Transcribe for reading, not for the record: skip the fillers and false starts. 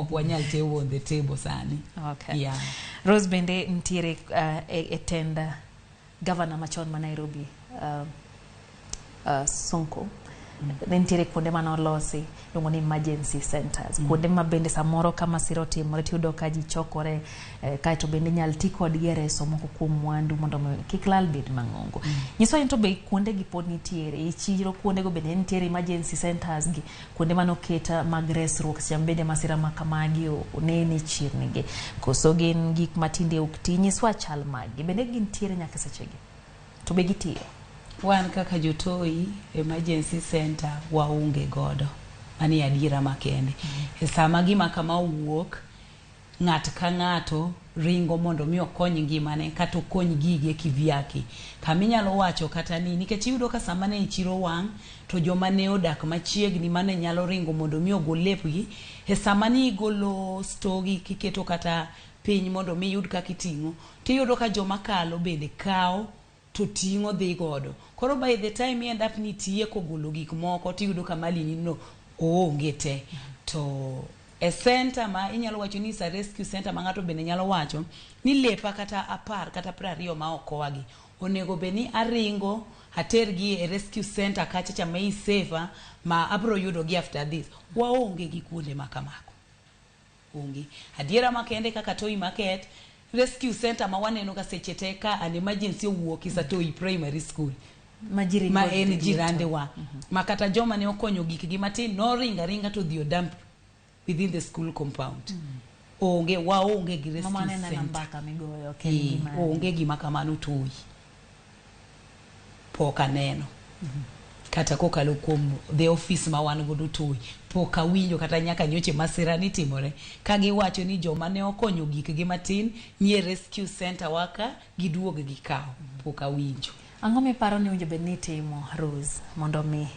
ok wanyal table on the table sani. Yeah. Rose bende nitiere e tend gavana machon ma Nairobi, Sonko. Ne nitiere kuonde mane olosi iluongo ni emergency centers, kuonde ma bende samoro ka masira otimore tiyudo ka ji chokore, kaeto bende inyal ti kodgi e reso moko kuom mwandu mondo mi kik lal bed mang'ongo. Nyiswa ni to be kuonde gi pod nitiere e chiro, kuonde go bende nitiere emergency centers gi, kuonde mane oket mag resruok seche ma bende masira ma kamagi onene e chirni gi, koso gin gik matinde ok ti? Nyiswa chal maggi, bende gintiere nyaka sechegi to be gitiyo? Wan kaka jotoi, emergency center waonge godo. Mani adiera makende. E sama gima kama owuok, ng'at ka ng'ato ringo mondo mi okony ngimane kata okony gige kivyake. Kaminyalo wacho kata ni nikech iyudo ka sama ne chiro wang' to joma ne odak machiegni mane nyalo ringo mondo mi ogol lepgi, e sama ni igolo stogi kiketo kata piny mondo mi iyud kaka iting'o, tiyudo ka joma kalo bende kawo to ting'o dhi godo. Koro by the time i end up ni itieko golo gik moko, tiyudo ka mali ni no oonge te. To e center ma inyalo wacho ni is a rescue center ma ng'ato bende nyalo wacho ni lepa kata 10 kata 20 ma okoa gi onego bed ni aringo atergi e rescue center kacha cha ma i safer ma abro yudo gi after this. Waonge gi kuonde ma kamago, onge. Adiera makende kaka Toi Market rescue center ma waneno ka seche te ka an emergency owuok is a Toi Primary School ma ji ringo ma en dhi jirande wa ma kata joma ne okonyo gikgi matin noringo aringa to odhi odamp within the school compound. Onge, waonge gi rescue Mano nena center. Mbaka migoyo ok en gima Onge gima kamano. Toi pok aneno kata kokalo kuom the office ma wan godo Toi, pok awinjo kata nyaka nyoche masira ni timore ka giwacho ni joma ne okonyo gikgi matin nie rescue center waka giduog gikaw. Pok awinjo. Ang'o miparo ni owinjo bed ni itimo, Rose, mondo mi